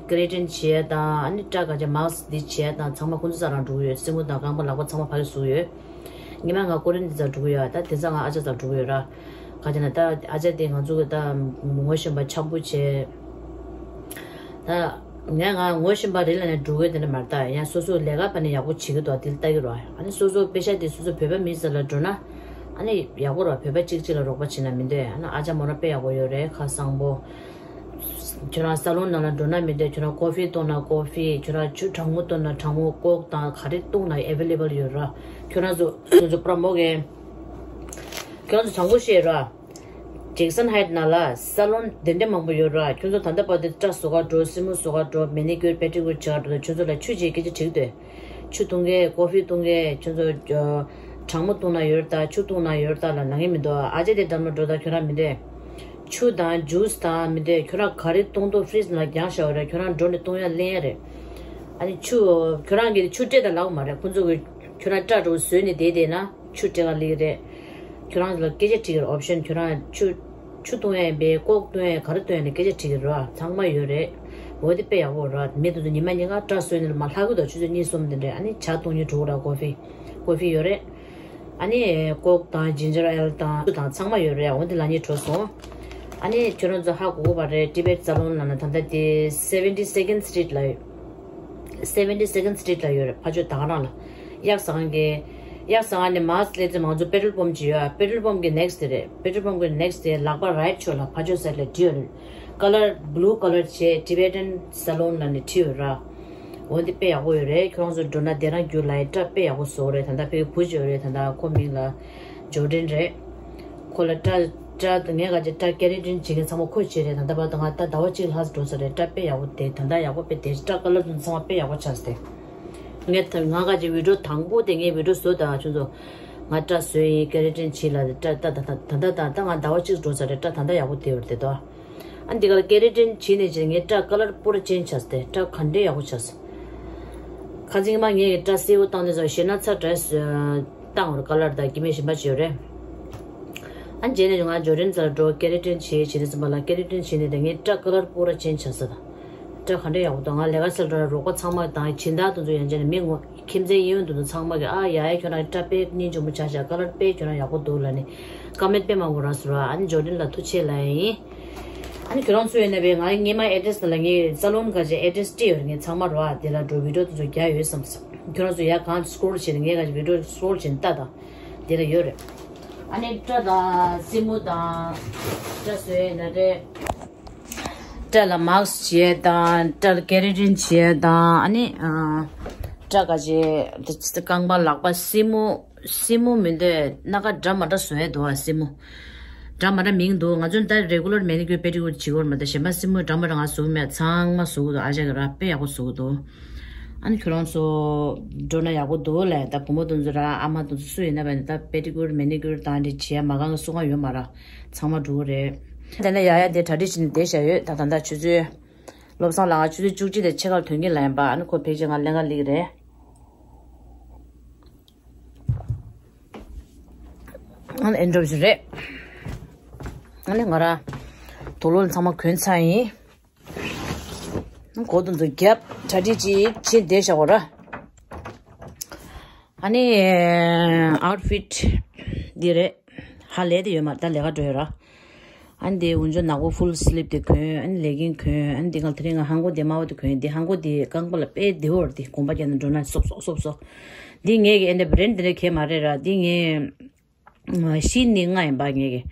ཀེ་རེ་ཊིན་བྱེད་ཡས་དང་ཨ་ནི་སྐྲ་ག་ཅིག་མཱ་སི་ཀི་འདི་བྱེད་ཡས་དང་ཚང་མ་ཁོང་ཚོ་རྩ་རང་འགྲོ་གི་ཡོད། སེན་མོ་དང་རྐང་པ་ལག་པ་ཚང་མ་ཕ་གིར་བཟོ་གི་ཡོད། ཉི་མ་ང་ཀོ་རིན་དེ་ཚོ་འགྲོ་གི་ཡོད། ད་དེ་ཚོ་ང་ཨ་ཅག་ཚོ་འགྲོ་གི་ཡོད་ར། ག་ཅིག་ན་ད་ཨ་ཅག་དེ་ང་ཚོ་གི་ད་ངོ་ཤེས་པ་འཆམ་པོ་བྱས། ད་ངས་ང་ངོ་ཤེས་པ་རེད་ལབ་ནས་འགྲོ་གི་དེ་འདྲ་མ་རེད། ད་ཡང་སོ་སོ་ལས་ཀ་བ་ནས་ཡག་པོ་བྱེད་ཀྱི་འདུག་དེ་ལྟ་གི་རོགས། ཨ་ནི་སོ་སོ་པེ་ཤ་དེ་སོ་སོ་བོད་པ་མི་ཚོ་ལ་འགྲོ་ན་ཨ་ནི་ཡག་པོ་རོགས། བོད་པ་གཅིག་གཅིག་ལ་རོགས་པ་བྱེད་ན་མི་འདོད། ཨ་ནི་ཨ་ཅག་མོ་རང་དཔེ་ཡག་པོ་ཡོད་རེད། ཁ་བཟང་པོ། ཁྱོད་རང་ས་ལོན་ནང་ལ་འགྲོ་ན་མི་འདོད། ཁྱོད་རང་ཀོ་ཧྥི་བཏུང་ན་ཀོ་ཧྥི། ཁྱོད་རང་ཆུ་གྲང་མོ་བཏུང་ན་གྲང་མོ། ཀོག་དང་ག་རེ་བཏུང་ན་ཨེ་ཝེ་ལེ་བལ་ཡོད་ར། ཁྱོད་རང་ཚོ་ཚོ་ཚོ་པྲ་མོ་གེ། ཁྱོད་རང་ཚོ་བཟང་པོ་བཤད་ར། ཇེག་སན་ཧའེ་ཊི་ནང་ལ་ས་ལོན་དེ་འདྲ་མང་པོ་ཡོད་ར། ཁྱོད་ཚོ་ད་ལྟ་བར་དུ་སྐྲ་བཟོ་ག་འགྲོ། སེན་མོ་བཟོ་ག་འགྲོ། མེ་ནི་ཀིའུར་པེ་ཌི་ཀིའུར་བྱེད་ག་འགྲོ། ཁྱོད་ཚོ་ལ་ཆུ་ཅིག་སྐད་ཆ་དྲིས་འདོད། ཆུ་བཏུང་གས། ཀོ་ཧྥི་བཏུང་གས། ཁྱོད་ཚོ་ཨ་གྲང་མོ་བཏུང་ན་ཡོད་ད། ཆུ་བཏུང་ན་ཡོད་ད་ལབ་ན་ངས་མི་འདུག་ཨ་ཅག་དེ་འགྲམ་ལ་འགྲོ་ད་ཁྱོད་རང་མི་འདོད། ཆུ་དང་ཇུས་དང་མི་འདོད་ཁྱོད་རང་ག་རེ་བཏུང་ཐུབ་ཕི་རིཇ་ནང་བརྒྱངས་བཞག་པ་རེད། ཁྱོད་རང་འགྲོ་ནས་བཏུང་ཡ་ལེན་ཡ་རེད། ཨ་ནི་ཆུ་ཁྱོད་རང་གིས་ཆུ་སྤྲད་དང་ལབ་མ་རེད། ཁོང་ཚོ་གིས་ཁྱོད་རང་སྐྲ་འགྲོ་བཟོས་ནས་བསྡད་བསྡད་ན་ཆུ་སྤྲད་ག་ལེགས་རེད། ཁྱོད་རང་ལ་སྐད་ཆ་དྲིས་ཀྱི་རེད། ཨོབ་ཤན་ཁྱོད་རང་ཆུ་ཆུ་བཏུང་ཡ་ཡིན་པས་ཀོག་བཏུང་ཡ་ཡིན་ག་རེ་བཏུང་ཡ་ཡིན་སྐད་ཆ་དྲིས་ཀྱི་རེད། ཚང་མ་ཡོད་རེད། འོ་དེ་དཔེ་ཡག་པོ་རེད། མི་དེ་ཚོ་ཉི་མ་ཉིན་གང་སྐྲ་བཟོས་ནས་མར་ལྷག་གི་འདུག་ཆུ་ཚོད་གཉིས་གསུམ་དེ་འདྲས། ཨ་ནི་ཇ་བཏུང་ཉིན་དྲུག་ར་ཀོ་ཧྥི་ཀོ་ཧྥི་ཡོད་རེད། ཨ་ནི་ཀོག་དང་ཇིན་ཇར་ཨེལ་དང་ཆུ་དང་ཚང་མ་ཡོད་རེད། འོ་དེ་ལབ་ཉིན་བྲོས་སོང་། ཨ་ནི་ཁྱོད་རང་ཚོ་ཧ་གོ་གོ་བ་རེད། Tibet Salon ལབ་ན་ད་ལྟ་དེ་seventy second street ལ་ཡོད། seventy second street ལ་ཡོད་རེད། ཕ་ཇོ་ད་ག་རང་ལ། གཡག་ཟ་ཁང་གི། གཡག་ཟ་ཁང་ནས་མར་སླེབས་ཚེ་མང་ཚོ་པེ་ཊོལ་པམ་ཅིག་ཡོད། པེ་ཊོལ་པམ་གི་next དེ་རེད། པེ་ཊོལ་པམ་གི་next དེ་ལག་པ་right ཕྱོགས་ལ་ཕ་ཇོ་side ལ་བྲིས་ཡོད་རེད། Color blue color བྱས་Tibetan Salon ལབ་ནས་བྲིས་ཡོད་ར། འོ་འདི་དཔེ་ཡག་པོ་ཡོད་རེད། ཁྱོད་རང་ཚོ་འགྲོ་ན་དེ་རང་རྒྱུ་ལ་ཡི་སྐྲ་དཔེ་ཡག་པོ་བཟོ་རེད། ད་ལྟ་ཕ་གི་བུ་ཅིག་ཡོད་རེད། ད་ལྟ་ཁོ་མིང་ལ་ཇོ་ཌན་རེད། ཁོ་ལ་སྐྲ་སྐྲ་ངས་ག་ཅིག་སྐྲ་ཀེ་རེ་ཊིན་བྱེད་མཁན་ཚང་མ་ཁོས་བྱས་རེད། ད་ལྟ་བར་དུ་ང་ད་ཟླ་བ་གཅིག་ལྷག་འགྲོ་ས་རེད། སྐྲ་དཔེ་ཡག་པོ་དེ་ད་ལྟ་ཡག་པོ་དཔེ་དེ་སྐྲ་ཀ་ལར་དུ་ཚང་མ་དཔེ་ཡག་པོ་ཆགས་སོང་སྟེ། ངས་ད་ང་ག་ཅིག་བི་ཌིའོ་དང་པོ་དེ་ངས་བི་ཌིའོ་བཟོ་ད་ཁྱོད་ཚོ་ང་སྐྲ་བཟོས་ཡིན་ཀེ་རེ་ཊིན་བྱས་ལ་སྐྲ་ད་ད་ད་ད་ད་ད་ང་ཟླ་བ་གཅིག་འགྲོ་ས་རེད། སྐྲ་ད་ལྟ་ཡག་པོ་དེ་ཡོད་རེད་དོ། ཨ་འདི་ག་ལ་ཀེ་རེ་ཊིན་བྱས་ནས་ཅིག་ངའི་སྐྲ་ཀ་ལར་པུ་ར་ཅེན་ཇི་ཆགས་སྟེ་སྐྲ་ག་འདྲས་ཡག་པོ་ཆགས་སོང་། ཁ་སང་མ་ངས་སྐྲ་སེར་པོ་བཏང་དུས་ཙམ་ཞེ་ན་ཚ་འདྲ་བཏང་བར་ཀ་ལར་དང་སྐྱེ་དམན་གཞན་པ་ཅིག་ཡོད་རེད། ཨ་རྗེས་ནས་ང་ཇོ་ཌན་རྩར་འགྲོ་ཀེ་རེ་ཊིན་བྱེད་བྱེད་དུས་ཙམ་པ་ལ་ཀེ་རེ་ཊིན་བྱེད་ནས་དེ་ངའི་སྐྲ་ཀ་ལར་པུ་ར་ཅེན་ཇི་ཆགས་སོང་། སྐྲ་ག་འདྲ་ཡག་པོ་འདུག་ང་ལས་ཀ་སར་འགྲོ་ན་རོགས་པ་ཚང་མ་དང་སྦྱིན་བདག་དེ་ཚོ་ཡང་ཅིག་ནས་མི་ངོ་ཁྱིམ་མཚེས་གཡས་གཡོན་དེ་ཚོ་ཚང་མ་གིས་ཨ་ཡ་ཡ་ཁྱོད་རང་སྐྲ་དཔེ་སྙིང་རྗེ་མོ་ཆགས་ཤག་ཀ་ལར་དཔེ་ཁྱོད་རང་ཡག་པོ་འདུག་ལབ་ནས་ཀ་མེན་ཊི་དཔེ་མང་པོ་རག་སོང་ར། ཨ་ནི་ཇོ་ཌན་ལ་ཐུགས་རྗེ་ཆེ་ལབ་ཡ་ཡིན། ཨ་ནི་ཁྱོད་རང་ཚོ་ཡོད་ན་བས་ང་ངའི་སྔོན་མ་ཨེ་ཌི་རེ་སི་ནང་ལ་ངའི་སལོན་ག་ཅིག་ཨེ་ཌི་རེ་སི་སྤྲད་ཡོད་རེད། ངས་ཚང་མ་རོ་ཨ་དེ་ལ་འགྲོ་བི་ཌིའོ་དེ་ཚོ་རྒྱག་ཡོད་བསམ་སོང་། ཁྱོད་རང་ཚོ་ཡར་གང་སི་ཀོལ་བྱས་ནས་ངས་ག་ཅིག་བི་ཌིའོ་སི་ཀོལ་བྱས་ནས་ལྟ་དང་། དེ་ལ་ཡོད་རེད། ཨ་ནི་སྐྲ་དང་སེན་མོ་དང་སྐྲ་བཟོས་ཡོད་ན་རེད། སྐྲ་ལ་མཱ་སི་བྱས་དང་སྐྲ་ལ་ཀེ་རེ་ཊིན་བྱས་དང་ཨ་ནི་ཨ་སྐྲ་ག་ཅིག་རྐང་པ་ལག་པ་སེན་མོ་སེན་མོ་མི་འདོད་སྣ་ཁ་འདྲ་མ་འདྲ་བཟོ་ཡ་འདུག་ཨ་སེན་མོ་འདྲ་མ་འདྲ་མིང་འདུག་ང་ཚོ་ད་རེ་གུ་ལར་མེ་ནི་ཀིའུར་པེ་ཌི་ཀིའུར་བྱེད་ཀྱི་ཡོད་མ་གཏོགས་གཞན་པ་སེན་མོ་འདྲ་མ་འདྲ་ང་བཟོ་གི་མེད། ཚང་མ་བཟོ་གི་འདུག་ཨ་ཅག་གི་ར་དཔེ་ཡག་པོ་བཟོ་གི་འདུག་ཨ་ནི་ཁྱོད་རང་ཚོ་འགྲོ་ན་ཡག་པོ་འདུག་ལས་ད་བུ་མོ་དེ་ཚོ་ར་ཨ་མ་དེ་ཚོ་སུ་ཡིན་ན་བས་ནི་ད་པེ་ཌི་ཀིའུར་མེ་ནི་ཀིའུར་དང་འདི་བྱེད་ཡ་མ་གང་གི་སུ་གང་ཡོད་མ་ར། ཚང་མ་འགྲོ་གི་རེད། དེ་ནས་ཡ་ཡ་དེ་གྲ་སྒྲིག་བྱས་ནས་བསྡད་བཞག་ཡོད། ད་ད་ལྟ་ཆུ་ཚོད་བློ་བཟང་ལགས་ང་ཆུ་ཚོད་བཅུ་གཅིག་དང་ཕྱེད་ཀར་ཐོན་གྱིན་ལ་ཡིན་པ། ཨ་ནི་ཁོ་ཕེབས་རྗེས་ང་ལེན་ག་སླེབས་ཀྱི་རེད། ཨ་ནི་ཨེ་འགྲོ་བཞིན་རེད། ཨ་ནི་ང་ར་དུག་ལོག་ཚང་མ་གོན་ཚར་ཡིན། གོ་དུང་དུ་རྒྱབ་གྲ་སྒྲིག་ཅིག་བྱེད་བསྡད་བཞག་གོ་ར། ཨ་ནི་ཨའུ་ཊི་ཕིཊ་འདི་རེད། ཧ་ལས་དེ་ཡོད་མ་ད་ལས་ཀ་འགྲོ་ཡོད་ར། ཨ་ནི་དེ་འུན་ཆོ་ནག་པོ་ཕུལ་སི་ལིབ་དེ་གོན། ཨ་ནི་ལེ་གིན་གོན། ཨ་ནི་དེ་གང་དེ་རིང་ང་ཧང་གོ་དེ་དམར་པོ་དེ་གོན། དེ་ཧང་གོ་དེ་རྐང་པ་ལ་དཔེ་བདེ་བོ་རེད། དེ་གོམ་པ་རྒྱག་ན་འགྲོ་ན་སོབ་སོབ་སོབ་སོབ། འདི་ངས་གི་ཨེ་འདྲ་བྷི་རེན་དེ་འདྲ་གས་མ་རེད་ར། འདི་ངས་ཤིན་ནི་ལྔ་ཡིན་པ་ངས་གི།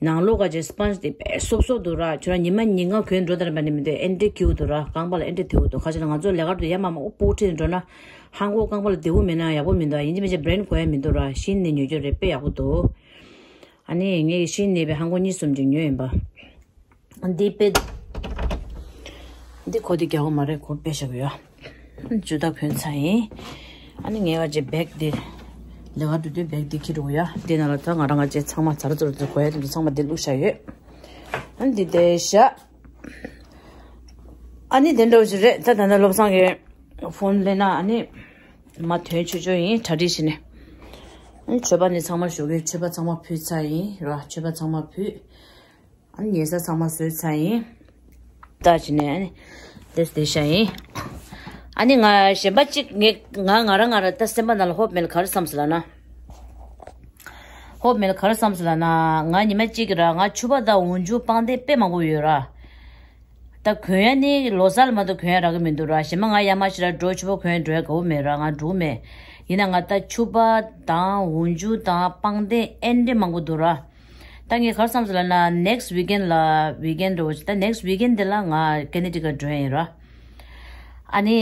ནང་ལོགས་ག་ཅིག་སི་པོན་ཇི་དེ་དཔེ་སོབ་སོབ་འདུག་ར། ཁྱོད་རང་ཉི་མ་ཉིན་གང་གོན་འགྲོ་དང་པ་ནི་མི་འདུག་ཨེ་འདྲ་སྐྱིད་པོ་འདུག་ར། རྐང་པ་ལ་ཨེ་འདྲ་བདེ་པོ་འདུག་ཁ་ཤས་ལ་ང་ཚོ་ལས་ཀ་འགྲོ་ཡ་མ་མ་ཨོ་སྤོ་ཁྲིད་འགྲོ་ན་ཧང་གོ་རྐང་པ་ལ་བདེ་པོ་མེད་ན་ཡག་པོ་མི་འདུག་ཡིན་གཅིག་མིན་གཅིག་བྷི་རེན་དགོས་ཡ་མི་འདུག་ར། ཤིན་ནི་ཉོ་རྒྱུ་རེད། དཔེ་ཡག་པོ་འདུག་ཨ་ནི་ངས་ཤིན་ནི་པའི་ཧང་གོ་གཉིས་གསུམ་ཅིག་ཉོས་ཡིན་པ། འདི་དཔེ། འདི་གོ་དེ་རྒྱག་གོ་མ་རེད། གོ་དཔེ་བཞག་གི་ཡོད། ཇུ་ཏ་གོན་ཚར་ཡིན། ཨ་ནི་ངས་བ་ཅེ་བེག་འདི་ལས་ཀ་འགྲོ་དུས་བེག་འདི་འཁྱེར་འགྲོ་གི་ཡོད། འདི་ནང་ལ་ད་ང་རང་ང་ཅེ་ཚང་མ་ཛ་ར་ཛ་ར་ཛ་གོ་ཡ་དེ་ཚོ་ཚང་མ་འདི་བླུགས་བཞག་ཡོད། ཨ་ནི་འདི་དེ་བཞག་ཨ་ནི་དེ་འདྲ་བོ་ཞིག་རེད། ད་ད་ལྟ་བློ་བཟང་གི་ཕོན་ལེན་ན་ཨ་ནི་མ་ཐོན་ཆོག་ཆོག་ཡིན། གྲ་སྒྲིག་བྱས་ནས། ཨ་ནི་མཆོད་པ་ནི་ཚང་མ་ཞོག་གི་མཆོད་པ་ཚང་མ་ཕུལ་ཚར་ཡིན་ར། མཆོད་པ་ཚང་མ་ཕུལ། ཨ་ནི་ཉལ་ས་ཚང་མ་བཟོས་ཚར་ཡིན། ད་ཅི་ནས་ཨ་ནི་དེ་དེ་ཤ་ཡིན། ཨ་ནི་ང་གཞན་པ་གཅིག་ངས་ང་ང་རང་ང་རང་ད་སེམས་པ་ནང་ལ་ཧོབ་མེད་ལ་ག་རེ་བསམ་སོང་ལབ་ན། ཧོབ་མེད་ལ་ག་རེ་བསམ་སོང་ལབ་ན། ང་ཉི་མ་གཅིག་གི་ར་ང་ཕྱུ་པ་དང་འོག་འཇུག་པང་གདན་དཔེ་མང་པོ་ཡོད་ར། ད་གོན་ཡ་ནི་ལོ་གསར་ལ་མ་གཏོགས་གོན་ཡ་རག་གི་མི་འདུག་ར། གཞན་པ་ང་ཡ་མ་ཞིག་ར་འགྲོ་ཕྱུ་པ་གོན་འགྲོ་ཡ་དགའ་པོ་མེད་ར། ང་འགྲོ་མེད། ཡིན་ན་ང་ད་ཕྱུ་པ་དང་འོག་འཇུག་དང་པང་གདན་ཨེ་འདྲ་མང་པོ་འདུག་ར། ད་ངས་ག་རེ་བསམ་སོང་ལབ་ན་ནེག་སི་ཝིག་ཨེན་ལ་ཝིག་ཨེན་འགྲོ་ད་ནེག་སི་ཝིག་ཨེན་དེ་ལ་ང་ཀེ་ནེ་ཊི་ཀཊ་འགྲོ་ཡ་ཡིན་ར། ཨ་ནི།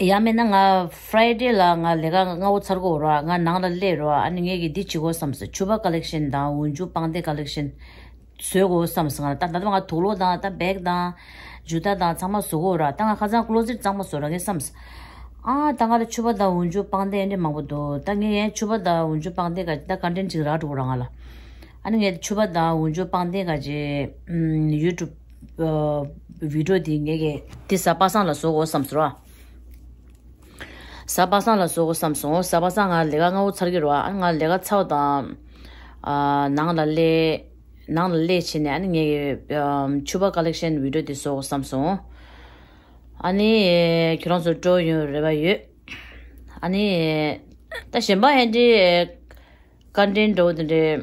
ཡང་མིན་ན་ང་ཕ་རའི་ཌེ་ལ་ང་ལས་ཀ་སྔ་པོ་ཚར་གོ་ར། ང་ནང་ལ་སླེབས་ར། ཨ་ནི་ངས་ཀྱི་འདི་བྱེད་དགོས་བསམ་སོང་། ཕྱུ་པ་ཀ་ལེག་ཤན་དང་འོག་འཇུག་པང་གདན་ཀ་ལེག་ཤན་བཟོས་དགོས་བསམ་སོང་། ང་ད་ད་ལྟ་ང་དུག་ལོག་དང་ད་བེག་དང་ཇུ་ཏ་དང་ཚང་མ་བཟོ་གོ་ར། ད་ང་ཁ་སང་ཀློ་ཟེཊ་གཙང་མ་བཟོ་ར་ངས་བསམ་སོང་། ཨ་ད་ང་ལ་ཕྱུ་པ་དང་འོག་འཇུག་པང་གདན་ཨེ་འདྲ་མང་པོ་འདུག་ད་ངས་ཡང་ཕྱུ་པ་དང་འོག་འཇུག་པང་གདན་ག་ད་ཀ་འདྲེན་ཅིག་རག་འགྲོ་གོ་ར་ང་ལ། ཨ་ནི་ངས་ཕྱུ་པ་དང་འོག་འཇུག་པང་གདན་ག་ཅེ་ཡུ་ཊུབ་བི་ཌི་ཡོ་དེ་ངས་ཀྱི་དེ་གཟའ་པ་སངས་ལ་བཟོ་དགོས་བསམ་སོང་ར། གཟའ་པ་སངས་ལ་བཟོ་དགོས་བསམ་སོང་། གཟའ་པ་སངས་ང་ལས་ཀ་སྔ་པོ་ཚར་གྱི་རེད་བ། ཨ་ནི་ང་ལས་ཀ་ཚར་བ་དང་ནང་ལ་སླེབས། ནང་ལ་སླེབས་བྱས་ནས་ཨ་ནི་ངས་ཕྱུ་པ་ཀ་ལེག་ཤན་བི་ཌི་ཡོ་དེ་བཟོ་དགོས་བསམ་སོང་། ཨ་ནི་ཁྱེད་རང་ཚོ་སྤྲོ་ཡོང་རེ་བ་ཡོད། ཨ་ནི་ད་གཞན་པ་ཧན་ཏི་ཀོན་ཊེན་འདྲ་བོ་དེ་འདྲའི་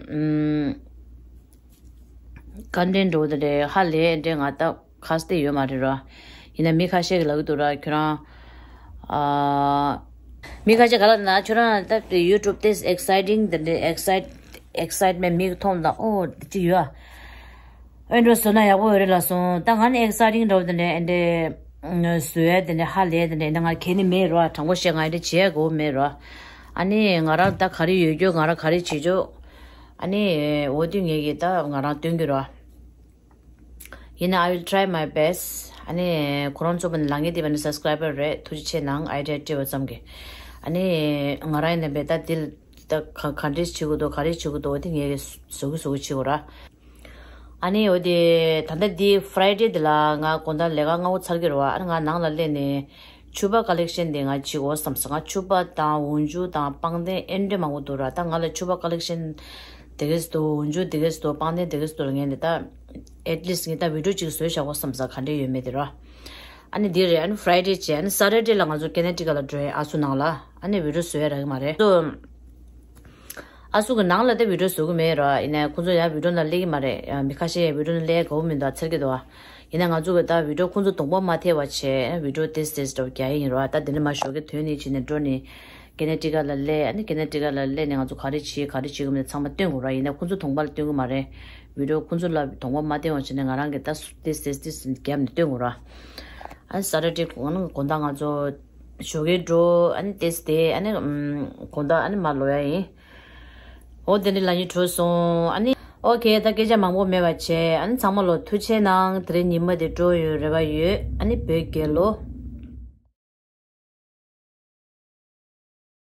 ཀོན་ཊེན་འདྲ་བོ་དེ་འདྲའི་ཧ་ལས་འདྲའི་ང་ད་ཁ་གཏད་ཡོད་མ་རེད་ར། ཡིན་ན་མི་ཁ་ཤས་ཀྱིས་ལབ་ཀྱི་འདུག་ར། ཁྱོད་རང་ཨ། མི་ཁ་ཤས་ག་ལ་ན་ཁྱོད་རང་ད་ཡུ་ཊུབ་དེ་ཨེག་སའི་ཊིང་དེ་འདྲའི་ཨེག་སའི་ཊི་ཨེག་སའི་ཊི་མེན་མིག་མཐོང་དང་ཨོ་དེ་ཅི་ཡོད་ཨ། ཨེ་འགྲོ་བཟོས་ན་ཡག་པོ་ཡོད་རེད་ལབ་སོང་། ད་ང་ནི་ཨེག་སའི་ཊིང་འདྲ་བོ་དེ་འདྲ་ཨེ་འདྲའི་བཟོ་ཡ་དེ་འདྲ་ཧ་ལས་དེ་འདྲ་ཨེ་འདྲ་ང་གལ་ནི་མེད་རོ། དྲང་པོ་བཤད་ང་ཨེ་འདྲ་བྱེད་ཡ་དགོས་མེད་རོ། ཨ་ནི་ང་རང་ད་ག་རེ་ཡོད་རྒྱུ་ང་རང་ག་རེ་བྱེད་རྒྱུ། ཨ་ནི་འོ་དུས་ངེད་ཀྱིས་ད་ང་རང་སྟོན་གྱི་རོ། ཡིན་ན་I will try my best. ཨ་ནི་ཁོ་རང་ཚོ་བ་ནི་ལག་ངེས་དེ་བ་ནི་སབ་སི་ཀ་རའི་བར་རེད། ཐུགས་རྗེ་ཆེ་གནང་ཨའི་ཌི་ཡ་སྤྲད་པ་ཙམ་གྱིས། ཨ་ནི་ང་རང་ཡིན་ན་བས་ད་འདི་ད་ག་ག་འདྲས་བྱེད་དགོས་འདུག་ག་རེ་བྱེད་དགོས་འདུག་འོ་དེ་ངས་བཟོ་གི་བཟོ་གི་བྱེད་དགོས་ར། ཨ་ནི་འོ་དེ་ད་ལྟ་འདི་ཕ་རའི་ཌེ་དེ་ལ་ང་དགོང་དག་ལས་ཀ་སྔ་པོ་ཚར་གྱི་རེད་བ། ཨ་ནི་ང་ནང་ལ་སླེབས་ནས་ཕྱུ་པ་ཀ་ལེག་ཤན་དེ་ང་བྱེད་དགོས་བསམ་སོང་། ང་ཕྱུ་པ་དང་འོག་འཇུག་དང་པང་གདན་ཨེ་འདྲ་མང་པོ་འདུག་ར། ད་ང་ལ་ཕྱུ་པ་ཀ་ལེག་ཤན་དེ་གས་འདུག་འོག་འཇུག་དེ་གས་འདུག་པང་གདན་དེ་གས་འདུག་ལ་ངས་འདི་ད་ཨེཊ་ལིསཊ་ངས་ད་བི་ཌི་ཡོ་གཅིག་བཟོས་བཞག་དགོས་བསམ་སོང་། ག་འདྲས་ཡོད་མེད་དེ་ར། ཨ་ནི་འདི་རེད། ཨ་ནི་ཕ་རའི་ཌེ་བྱས། ཨ་ནི་ས་ཊར་ཌེ་ལ་ང་ཚོ་ཀེ་ན་ཊི་ཀ་ལ་འགྲོ་ཡ་ཨ་སུ་ནང་ལ། ཨ་ནི་བི་ཌི་ཡོ་བཟོ་ཡ་རག་གི་མ་རེད། ཨ་སུ་གི་ནང་ལ་ད་བི་ཌི་ཡོ་བཟོ་གི་མེད་ར། ཡིན་ནའི་ཁོང་ཚོ་ཡང་བི་ཌི་ཡོ་ནང་སླེབས་ཀྱི་མ་རེད། ཡང་མི་ཁ་ཤས་ཡང་བི་ཌི་ཡོ་ནང་སླེབས་དགའ་པོ་མི་འདུག་ཚར་གྱི་འདུག་ཡིན་ནའི་ང་ཚོ་གི་ད་བི་ཌི་ཡོ་ཁོང་ཚོ་གདོང་པ་མ་ཐེབས་པ་བྱས་བི་ཌི་ཡོ་ཏོག་ཙམ་ཏོག་ཙམ་རྒྱག་ཡ་ཡིན་ར། ད་འདི་ནས་མར་ཞོགས་ཀས་ཐོན་ནས་བྱས་ནས་འགྲོ་ནས་ཀེ་ན་ཊི་ཀ་ལ་སླེབས། ཨ་ནི་ཀེ་ན་ཊི་ཀ་ལ་སླེབས་ནས་ང་ཚོ་ག་རེ་བྱེད་ག་རེ་བྱེད་དགོས་མིན་ཚང་མ་སྟོན་དགོས་ར། ཡིན་ནའི་ཁོང་ཚོ་གདོང་པ་ལ་སྟོན་གྱི་མ་རེད། བི་ཌི་ཡོ་ཁོང་ཚོ་ལ་གདོང་པ་མ་བསྟན་པ་བྱས་ནས་ང་རང་གིས་ད་ཏོག་ཙམ་ཏོག་ཙམ་རྒྱབ་ནས་སྟོན་དགོས་ར། ཨ་ནི་ས་ཊར་ཌེ་དགོང་དག་ང་ཚོ་ཞོགས་ཀས་འགྲོ། ཨ་ནི་ཏོག་ཙམ་དེ་ཨ་ནི་ཨམ་དགོང་དག་ཨ་ནི་མར་ལོག་ཡ་ཡིན། འོ་དེ་འདྲ་ལབ་སྙིང་བྲོ་སོང་། ཨ་ནི་ཨོ་ཁེ། ད་སྐད་ཆ་མང་པོ་མེད་པ་བྱས། ཨ་ནི་ཚང་མ་ལ་ཐུགས་རྗེ་གནང་། དེ་རིང་ཉི་མ་དེ་སྤྲོ་ཡོང་རེ་བ་ཡོད། ཨ་ནི་བོད་རྒྱལ་ལོ།